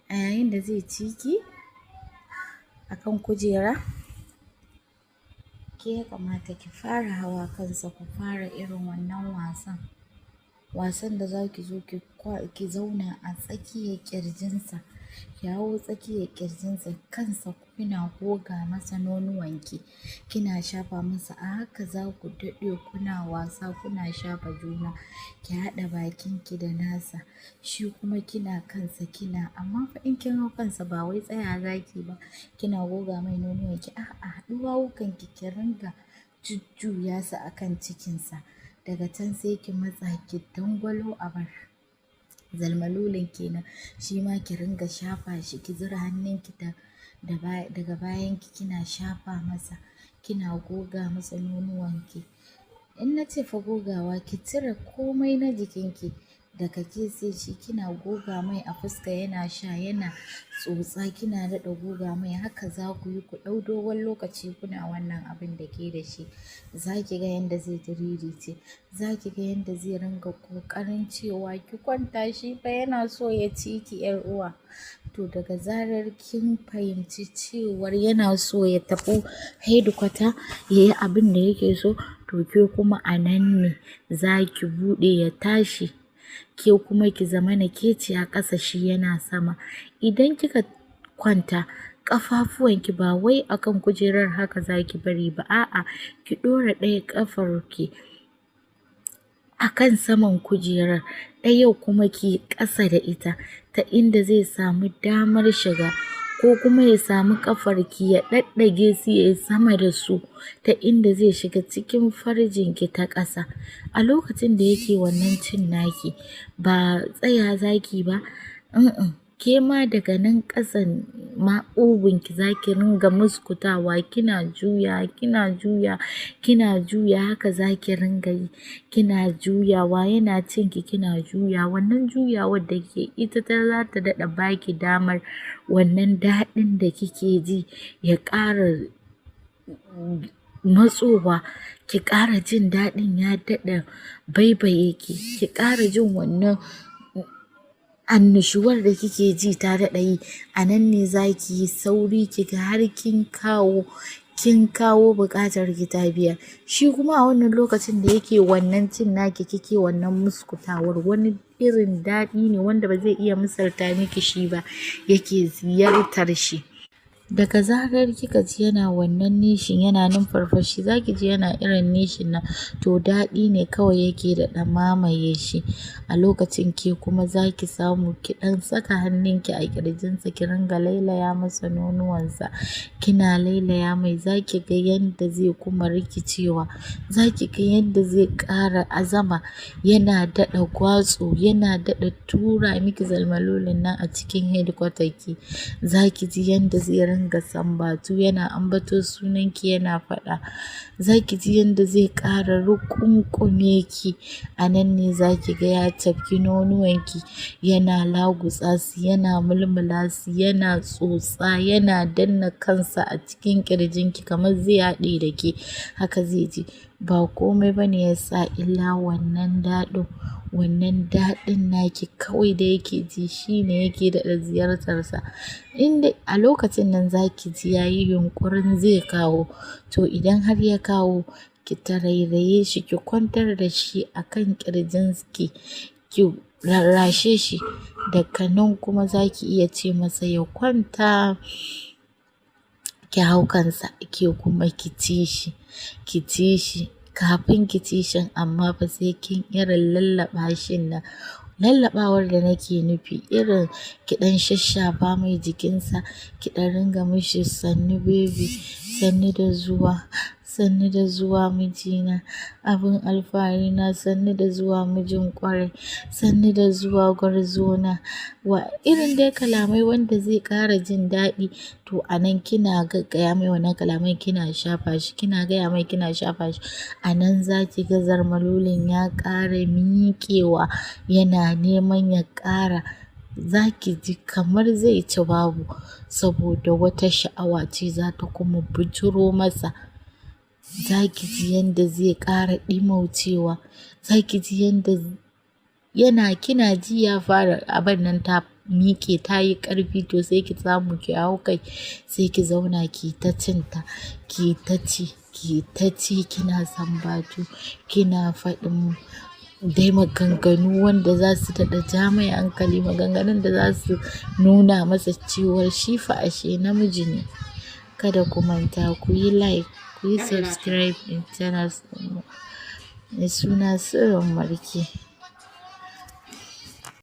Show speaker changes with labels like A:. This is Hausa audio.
A: A yayin da zai ci ki a kan kujera, ke ya kamata ki fara hawa kansa ku fara irin wannan wasan. Wasan da za ki zo ki zauna a tsakiyar ƙirjinsa, ki hau tsakiyar ƙirjinsa kansa kuna goga masa nonuwanki, kina shafa masa. A haka za ku daɗe kuna wasa kuna shafa juna, ki haɗa bakinki da nasa, shi kuma kina kansa kina amma fa in kin hau kansa ba wai tsaya zaki ba, kina goga mai nonuwanki. A'a, ɗuwawukanki ki ringa jujjuya su a kan cikinsa. Daga can sai ki matsa ki dangwalo abar zalmalulin ke nan, shi ma ki ringa shafa shi, ki zura hannunki daga bayanki kina shafa masa, kina goga masa nonuwanki. In na ce fa gogawa, ki cire komai na jikinki daga ke sai shi kina goga mai a fuska yana sha yana tsotsa kina daɗa goga mai. Haka za ku yi ku ɗau dogon lokaci kuna wannan abin da ke da shi. Za ki ga yanda zai diririce, za ki ga yanda zai ringa ƙoƙarin cewa ki kwanta shi fa yana so ya ci ki 'yar uwa. To daga zarar kin fahimci cewar yana so ya tafi hedikwata ya yi abin da yake so, to ke kuma a nan ne za ki buɗe ya tashi, ke kuma ki zama na ke ce a ƙasa shi yana sama. Idan kika kwanta, ƙafafuwanki ba wai a kan kujerar haka za ki bari ba, a'a, ki ɗora ɗaya ƙafarki a kan saman kujerar, ɗayan kuma ki ƙasa da ita ta inda zai samu damar shiga ko kuma ya samu ƙafarki ya ɗaɗɗage su ya yi sama da su ta inda zai shiga cikin farjinki ta ƙasa. A lokacin da yake wannan cin naki ba tsaya zaki ba, ke ma daga nan ƙasan ma ƙugunki za ki ringa muskutawa kina juya, kina juya, kina juya haka za ki ringa yi. Kina juyawa yana cinki kina juya. Wannan juyawar da ke ita ta za ta daɗa ba ki damar wannan daɗin da kike ji ya ƙara matsowa, ki ƙara jin daɗin ya daɗa baibaye ki, ki ƙara jin wannan annushuwar da kike ji ta daɗa yi. A nan ne za ki yi sauri ki ga har kin kawo, kin kawo buƙatar ki ta biya. Shi kuma a wannan lokacin da yake wannan cin naki kike wannan muskutawar, wani irin daɗi ne wanda ba zai iya misalta miki shi ba yake ziyartar shi. Daga zarar kika ji yana wannan nishin yana numfarfashi, za ki ji yana irin nishin nan, to daɗi ne kawai yake daɗa mamaye shi. A lokacin ke kuma za ki samu ki ɗan saka hannunki a ƙirjinsa ki ringa lailaya masa nonuwansa. Kina lailaya mai, za ki ga yanda zai kuma rikicewa. Za ki ga yanda zai ƙara azama, yana daɗa gwatsu, yana daɗa tura miki zalmalulin nan a cikin hedikwatarki. Za ki ji yanda zai ringa sambatu, yana ambato sunanki yana faɗa. Za ki ji yanda zai ƙara ruƙunƙume ki. A nan ne za ki ga ya cafki nonuwanki, yana lagutsa su, yana mulmula su, yana tsotsa, yana danna kansa a cikin ƙirjinki kamar zai haɗe da ke. Haka zai ji. Ba komai bane ya sa illa wannan daɗin. Wannan daɗin naki kawai da yake ji shi ne yake daɗa ziyartarsa. Inda a lokacin nan za ki ji ya yi yunƙurin zai kawo. To idan har ya kawo, ki tarairaye shi, ki kwantar da shi a kan ƙirjinki, ki rarrashe shi. Daga nan kuma za ki iya ce masa ya kwanta, ki hau kansa, ke kuma ki ci shi, ki ci shi kafin ki ci shi amma fa sai kin irin lallaɓa shin nan. Lallaɓawar da nake nufi irin ki ɗan shashafa mai jikinsa, ki ɗan ringa mishi sannu baby, sannu da zuwa, sannu da zuwa mijina, abin alfahari na, sannu da zuwa mijin ƙwarai, sannu da zuwa gwarzona. Wa irin dai kalamai wanda zai ƙara jin daɗi. To a nan kina gaggaya mai wannan kalamai kina shafa shi, kina gaya mai kina shafa shi. A nan za ki ga zalmalulin ya ƙara miƙewa, yana neman ya ƙara. Za ki ji kamar zai ci babu saboda wata sha'awa ce za ta kuma bijiro masa. Za ki ji yanda zai ƙara ɗimaucewa. Za ki ji yanda yana kina ji ya fara abun nan ta miƙe ta yi ƙarfi, to sai ki samu ki hau kai, sai ki zauna ki ta cin ta, ki ta ci, ki ta ci, kina sambatu, kina faɗin dai maganganu wanda za su daɗa ja mai hankali, maganganun da za su nuna masa cewar shi fa ashe namiji ne. Kada ku manta ku yi like, ku yi subscribe ɗin channel ɗinmu mai suna Sirrin Marke.